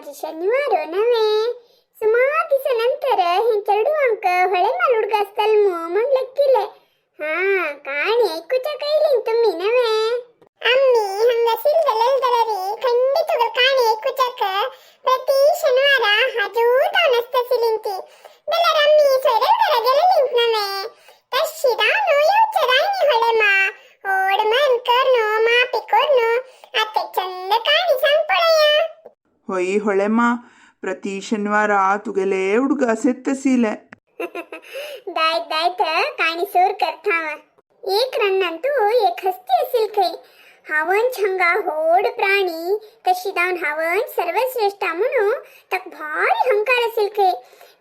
आज शनिवार नवे. सुमार दिसा नंतर हे चेडवांक ಹೊಳೆ माल उडगासतल म्हूण लेक्किले. हा काणी ऐकूच्या कैलीन तुम्ही नवे. ಅಮ್ಮಿ ಹಂಗ ಸಿಲ್ದಲೆಲ್ದಲರಿ ಖಂಡಿತ ಕಾಣಿ ಐಕುಚಕ ಪ್ರತಿ ಶನಿವಾರ ಹಜೂರ್ ದಾನಸ್ತಸಿಲಿಂತಿ ದಲರ ಅಮ್ಮಿ ಸೊರಲ್ದರ ಗೆಲಲಿಂತ್ ನವೆ ತಶ್ಶಿದಾನು ಯೋಚದಾಯ್ನಿ ಹೊಳೆಮ ಓಡ್ ಮನ್ ಕರ್ನು ಮಾಪಿ ಕೊರ್ನು ಅತ್ತೆ ಚಂದ ಕಾಣಿ सांग. ಹೊಯ್ ಹೊಳೆಮ್ಮ, ಪ್ರತಿ ಶನಿವಾರ ತುಗೆಲೇ ಹುಡುಗ ಸೆತ್ತಸೀಲೆ. दायत दायत काणी सूर करथाव. एक रन्नंतू एक हस्ती असेल खै. हावन छंगा होड प्राणी तशी दावन हावन सर्वश्रेष्ठ म्हणू तक भारी हंकार असेल खै.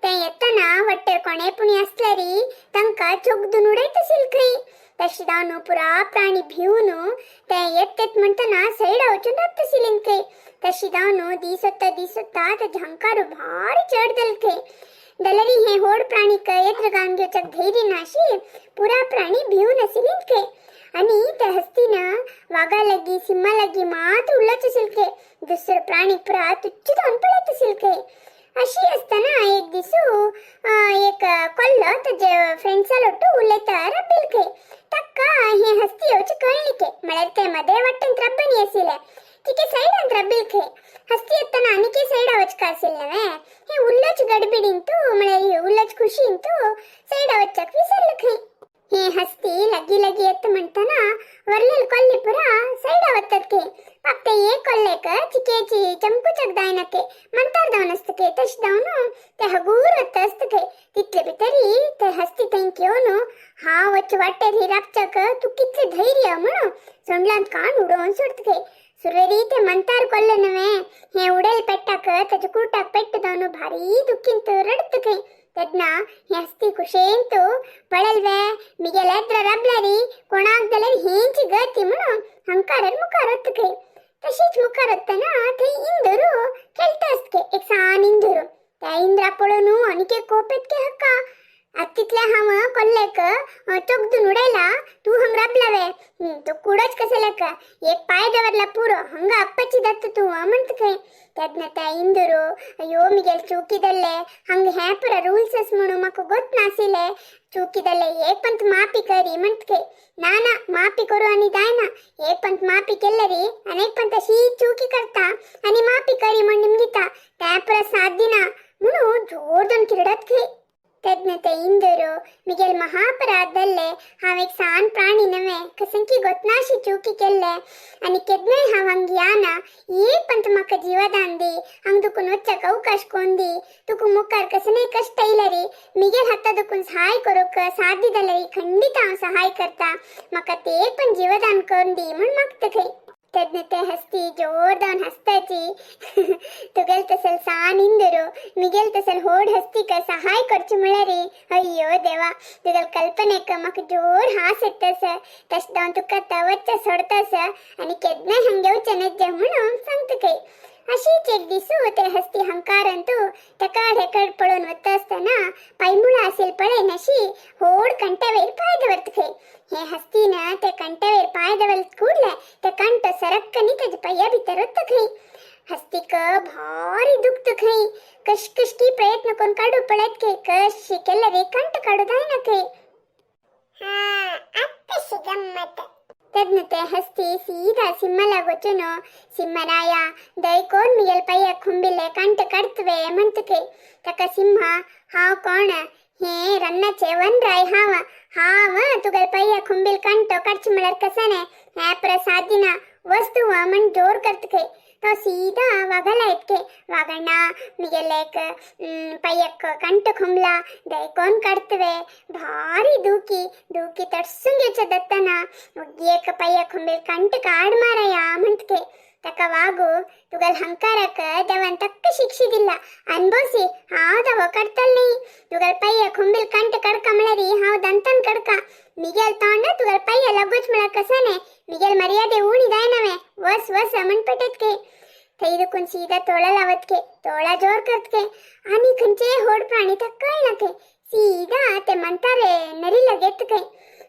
ते येताना वट्टर कोणे पुणी असलरी तांका चोगदून उडयत असेल खै. तशी दावन पुरा प्राणी भिवन ते येत म्हणताना सैड वचून राबत असेल खै. तशी दावन दिसता दिसता तेजे हंकार भारी चड दल खै. दलरी हे होड प्राणीक एद्रगान घेवच्याक धैर्य नाशी पुरा प्राणी भिवन असिलीन खे. आणि त्या हस्तीनं वाघा लगी सिंहा लगी मात उडलच असेल खे. दुसरं प्राणी पुरा तुच्छ जाऊन पळत असेल खे. अशी असताना एक दिसू एक कोल्लो तेजे फ्रेंड्सा लोटू उलयता रब्बील खे. ताका हे हस्ती येवचे कळ्ळी खे. म्हळ्यार ते मदे वाटेन रब्बनी आशिल्ले तिके सायडान रब्बील खे. हस्ती येताना आनीक सायडा वचका आशिल्लें नवे. हे उल्लच गडबिडींतू म्हळ्यार उल्लच खुशींतू सायडा वच्चाक विसरलं खंय. हे हस्ती लगी लगी येत म्हणताना वरलेल कोल्ले पुरा सायडा वतात खे. फक्त एक कोल्लेक चिकेची चमकुचक दायनके मंतार दावन असतके तश दावन ते हगूर वत्त असतके. तितले भितरी ते हस्ती थंय येवन हांव वच वाटेर ही राबचाक तूं कितले धैर्य म्हणून सोंडलांत कान उडोवन सोडतके. सुरवेरी ते मंतार कोल्ले नवे हे उडेल पेट्टाक तेजे कुर्टाक पेट्ट दावन भारी दुःखींत रडत खंय. तेन्ना हे हस्ती खुशेंतू पळयलवे मिगेल एद्र रबलरी कोणाक जाल्यार हेंची गती म्हणून हंकारार मुखार वता खंय. तशीच मुखार वतना थंय इंदूर खेळटा आसता एक सान इंदूर. त्या इंद्रा पळोवन आनीक एक कोप येत के हक्का. आत तितले हांव कोल्लेक चोगदून उडयला तूं हांग राबलावे तूं कुडोच कशें लेक एक पांय दवरला पुरो हांगा अप्पाची दत्त तूं म्हणटा खंय. तेन्ना त्या इंदूर अयो मिगेल चुकी जाल्ले हांग हें पुरा रुल्स आस म्हणून म्हाका गोत नाशिल्ले चुकी जाल्ले एक पंत माफी करी म्हणटा खंय. ना ना माफी करूं आनी जायना एक पंत माफी केल्ले री आनी एक पंत अशी चुकी करता आनी माफी करी म्हण निमगिता तें पुरा साथ दिना म्हणून जोर किरडत खंय. तेन्ना ते इंदूर मिगेल महापराध जाल्ले हांव एक सान प्राणी नवे कसंकी गोतनाशी चुकी केल्ले आनी केन्नाय हांव हांग याना एक पंत म्हाका जीवदान दी हांग दुखून वच्चाक अवकाश कोन दी तुका मुखार कसलेय कश्ट येयले मिगेल हाता दुखून सहाय करूंक साथ दिता खंडीत हांव सहाय करता म्हाका ते एक पण जीवदान करून दी म्हूण मागता खंय. तेन्ना ते हस्ती जोरदान हसताची तुगेल तसल सान इंदूर मिगेल तसल होड हस्तीक सहाय करची म्हळ्यार अय्यो देवा तुगेल कल्पनेक म्हाका जोर हास येतस. तशें जावन तुका तवच्च सोडतस आनी केन्नाय हांग येवचें नज्जे म्हणून सांगता खंय. अशीच एक दिसू ते हस्ती हंकारंतू तेका हेकड पळोवन वता आसतना पायमुळां आसेल पळय अशी होड कंट्यावयर पांय दवरता खंय. हे हस्तीन ते कंट्यावयर पांय दवरत कूडले ते कंठ सरक्कनी तेजे पांया भितर वता खंय. हस्तीक भारी दुखत खंय. कश कशकी प्रयत्न करून काडू पळयत खंय. कशी केल्यार कंठ काडू जायना खंय. हा आत्तशी गम्मत. तेन्ना ते हस्ती सीधा सिंहलाग वचून सिंहराया दय कोण मिगेल पांयाक खुंबिल्ले कंठ काडतवे म्हणटा खंय. ताका सिंह हांव कोण हे रन्नाचे वनराय हांव हांव तुगेल पांयाक खुंबील कंठ काडचे म्हळ्यार कसाने हें पुरा सादिना वस्तू म्हण जोर करता खंय. तो सीधा वागाला येतके वागण्णा मिगेलेक पांयाक कंठ खुंबला दय कोण काडतवे भारी दुखी दुखी तडसून घेवचे दत्तना एक पांयाक खुंबील कंठ काड माराया म्हणटके. ताका वागू तुगेल हंकाराक देवान तक्क शिक्षी दिला अनभोसी हांव तवो काडतल न्ही तुगेल पांयाक खुंबील कंठ कडका म्हळ्यार हांव दंतान कडका मिगेल तोंड तुगेल पांया लगूच म्हळ्यार कसाने मिगेल मर्यादे उणी जायनावे वस वस म्हण पेटत. थंय दुखून सीधा तोळा लावत खे तोळा जोर करत खे आनी खंयचेय होड प्राणी ताका कळना खे. सीधा ते म्हणतारे नरी लगेत खे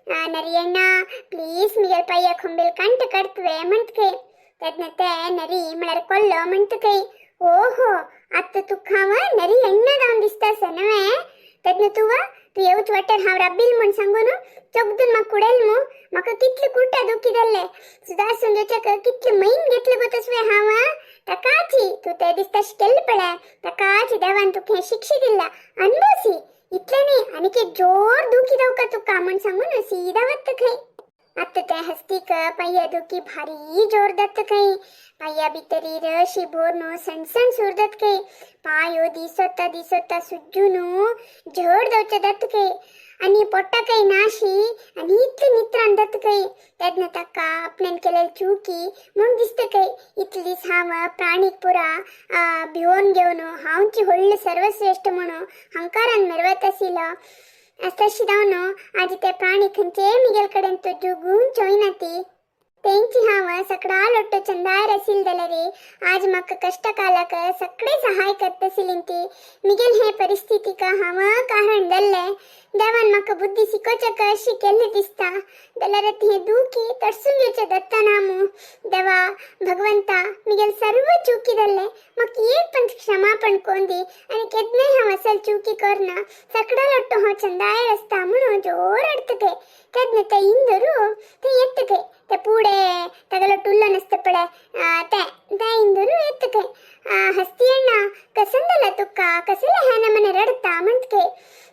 नरियण्णा प्लीज मिगेल पांयाक खुंबील कंठ काडतवे म्हणटा खे. तेन्ना ते नरी म्हळ्यार कोल्लो म्हणटा खंय ओहो, आतां तुका हांव नरी एण्णा जावन दिसता आसा न्हय? तेन्ना तूं तूं येवच वाटेर हांव राब्बील म्हूण सांगून चोगदून म्हाका कुडेल मू. म्हाका कितले कुर्टा दुखी जाल्ले सुदासून घेवच्याक कितले मैन घेतले गो तसवे हांव. ताकाची तूं ते दीस तशें केल्लें पळय, ताकाची देवान तुका हें शिक्षा दिल्या, अनभोसी. इतलें न्ही, आनीक एक जोर दुखी दवका तुका म्हूण सांगून सीदा वता खंय. आतां त्या हस्तीक पांया दुखी भारी जोर दत्त खंय. पांया भितरी रशी भरून सणसण सूर दत्त खंय. पायो दिसोता दिसोता सुज्जून झड दवचे दत्त खंय आनी पोट्टाकय नाशी आनी इतले नित्रान दत्त खंय. तेन्ना ताका आपणान केलेली चुकी म्हूण दिसता खंय. इतले दीस हांव प्राणीक पुरा भिवोन घेवन हांवची व्हडलें सर्वश्रेश्ठ म्हणून हंकारान मेरवत आशिल्लो. तशें जावन आज ते प्राणी खंयचेय मिगेल कडेन तो जुगून चोयना ती तेंची हांव सगळा लोट्टो चंदायर आशिल्लें जाल्यार आज म्हाका कश्ट कालाक सगळे सहाय करता आशिल्लीं ती. मिगेल हे परिस्थितीक हांव कारण जाल्लें. देवान म्हाका बुद्धी शिकोवच्याक अशी केल्ली दिसता. जाल्यार हे दुखी तडसून घेवचें दत्ता नामू. देवा भगवंता, मिगेल सर्व चुकी जाल्लें, म्हाका एक पण क्षमापण कोंदी आनी केन्नाय हांव असल चुकी करना, सगळा लोट्टो हांव चंदायर आसता म्हणून जोर अडतके. तेन्ना ते इंदूर ते येतके, ते पुढे तागेलो टुल्लो नासता पळय ते ते इंदूर येतके. हस्ती अण्णा, कसन जाला तुका? कसले ह्या नमने रडता म्हणटके.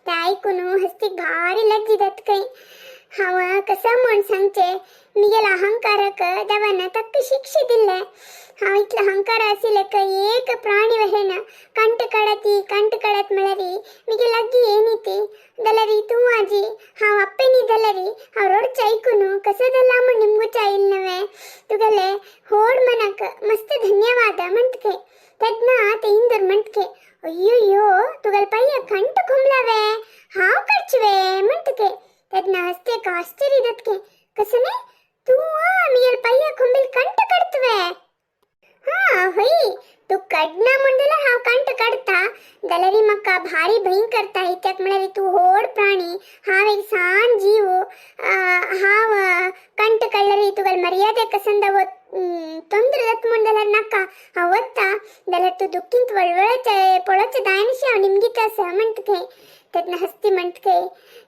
ते आयकून हस्तीक भारी लज्जी जाता खंय. हांव कसो म्हूण सांगचें, मिगेल अहंकारक देवान ताका शिक्षा दिल्लें. हांव इतलो अहंकार आशिल्लें खंय, एक प्राणी वहेन कंठ काडत कंठ काडत म्हळ्यार मिगे लागीं येनी ती. जाल्यार तूं आजी हांव अप्पे न्ही, जाल्यार हांव रडचें आयकून कसो जाला म्हूण निमगुचें आयिल्लें न्हय? तुगेले होड मनाक मस्त धन्यवाद म्हणटके. तेन्ना ते इंदूर म्हणटके, अय्यो, तुगेले पांय कंठ घुमलावे, हांव काडचें म्हणटके. तेन्ना हस्तेक आश्चर्य जातके, कसं न्ही तूं मिगेल पांया खोंबील कंठ काडतवे? हा हय, तूं काडना म्हूण जाल्यार हांव कंठ काडटा. जाल्यार म्हाका भारी भंय करता. कित्याक म्हळ्यार तूं व्हड प्राणी, हांव एक सान जीव. हांव कंठ काडल्यार तुगेले मर्यादे कसंदा ತೊಂದ್ರೆ जाता म्हूण जाल्यार नाका, हांव वता. जाल्यार तूं दुखींत वळवळचे पळोवचें जायनाशें हांव निमगीत आसा म्हणटा. तेन्ना हस्ती म्हणटा,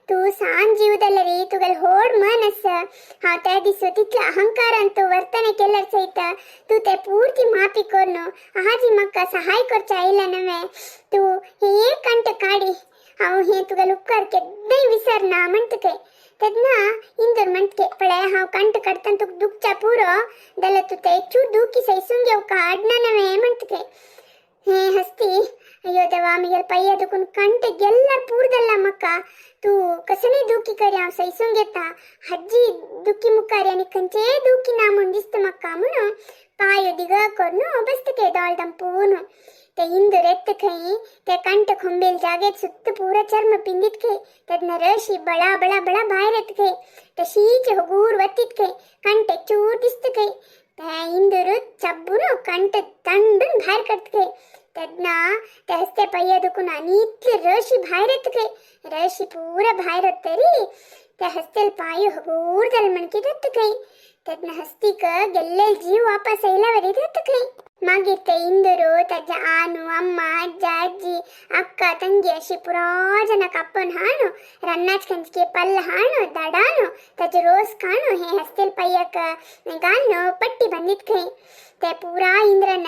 तूं सान जीव जाल्यार तुगेलें व्हड मन आसा. हांव त्या दिसा तितल्या अहंकारान तूं वर्तन केल्यार सयत तूं तें पुर्ती माफी करून आजी म्हाका सहाय करचें आयलें न्हय? तूं हें एक कंठ काडी, हांव हें तुगेले उपकार केन्नाय विसरना म्हणटा. तेन्ना इंदूर म्हणटके, पळय, हांव कंठ काडटना तुका दुखच्या पुरो, जाल्यार तूं ते एकचूर दुखी सैसून घेवका आडना न्हय म्हणटके. हे हस्ती, अय्यो देवा, मिगेल पांया दुखून कंठ गेल्ल्यार पूर जाल्ला म्हाका. तूं कसलेय दुखी करी हांव सैसून घेता. हाजी दुखी मुखार आनी खंयचेय दुखी ना म्हूण दिसता म्हाका म्हणून पांय दिग करून बसता दोळ दंपून. ते इंदूर येत खंय, ते कंठ खोंबेल जागेत सुत्त पुरा चर्म पिंदीत खंय. तेन्ना रशी बळा बळा बळा भायर येत खंय. तशीच हगूर वतीत खंय. कंठ चूर दिसता खंय. ते इंदूर चब्बून कंठ तांडून भायर काडटा खंय. तेन्ना ते हस्ते पांया दुखून आनी इतली रशी भायर येता खंय. रशी पुरा भायर वतरी त्या हस्तेल पांय हगूर जाले म्हणकी जाता खंय. तेन्ना हस्तीक गेल्ले जीव वापस आयल्या जाता खंय. मागीर ते इंदूर ताज्या आनु अम्मा, अज्जा, आजी, अक्का, ತಂಗಿ अशी पुरा जनाक आपोवन हाणू रन्नाच खंचके पल्ल हाणू दडानु ताजे रोस खाणू हे हस्तेल पांयाक घालून पट्टी बांदीत खंय. ते पुरा इंद्रन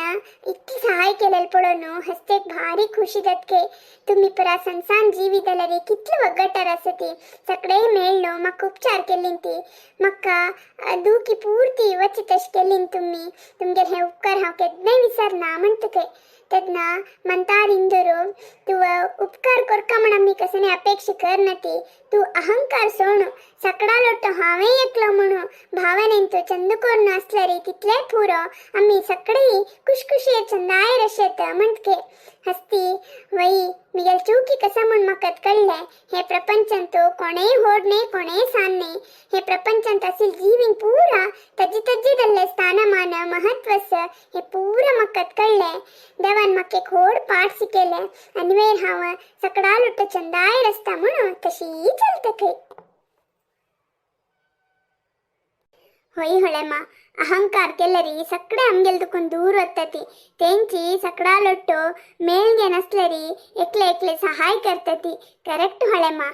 इतली सहाय केलेलं पळोवन हस्तेक भारी खुशी जात खंय. तुमी पुरा संसान जीवी जाल्यार कितले वग्गटार आसा ती सगळे मेळ्ळो, म्हाका उपचार केल्लीं ती, म्हाका दुखी पुर्ती वची तशें केल्लीं तुमी. तुमगेले हे उपकार हांव केन्नाय विसरना म्हणटा खंय. तेन्ना म्हणटार इंदूर, तूं उपकार करका म्हण आमी कसले अपेक्षा करना ती. तूं अहंकार सोडून सकडा लोटो हांवें एकलो म्हणून भावनेन तूं चंद करून आसल्यार तितलें पुरो. आमी सगळीं खुशखुशये चंदाय रशेत म्हणटके. हस्ती, वई, मिगेल चुकी कसा म्हूण म्हाका कळ्ळें. हे प्रपंचांत कोणेय व्हड न्हय, कोणेय सान न्हय. हे प्रपंचांत असील जीवींक पुरा तज्जी तज्जी जाल्लें स्थानमान महत्व आसा हे पुरा म्हाका कळ्ळें. देवान म्हाका एक व्हड पाठ शिकयलें आनी मागीर हांव सकडा लोटो चंदाय रस्ता म्हणून तशी चलता खंय. होय होळेमा, अहंकार केल्यारी सकडे आमगेल दुखून दूर वतती. तेंची सकडा लोट्टो मेळगे नसलेरी एकले एकले सहाय करतती. करेक्ट होळेमा.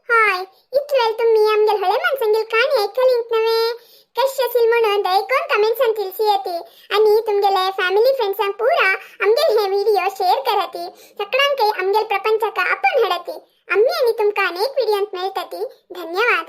हय, इतले वेळ तुम्ही आमगेल हळे माणसांगेल काणी ऐकलींत नवे? कशी असेल म्हणून दयकोन कमेंट्सान तिळसी येते आणि तुमगेले फॅमिली फ्रेंड्सांक पुरा आमगेल हे व्हिडिओ शेअर करती. सगळ्यांकय आमगेल प्रपंचका आपण हाडती. आम्ही आणि तुमका अनेक व्हिडिओंत मेळतती. धन्यवाद.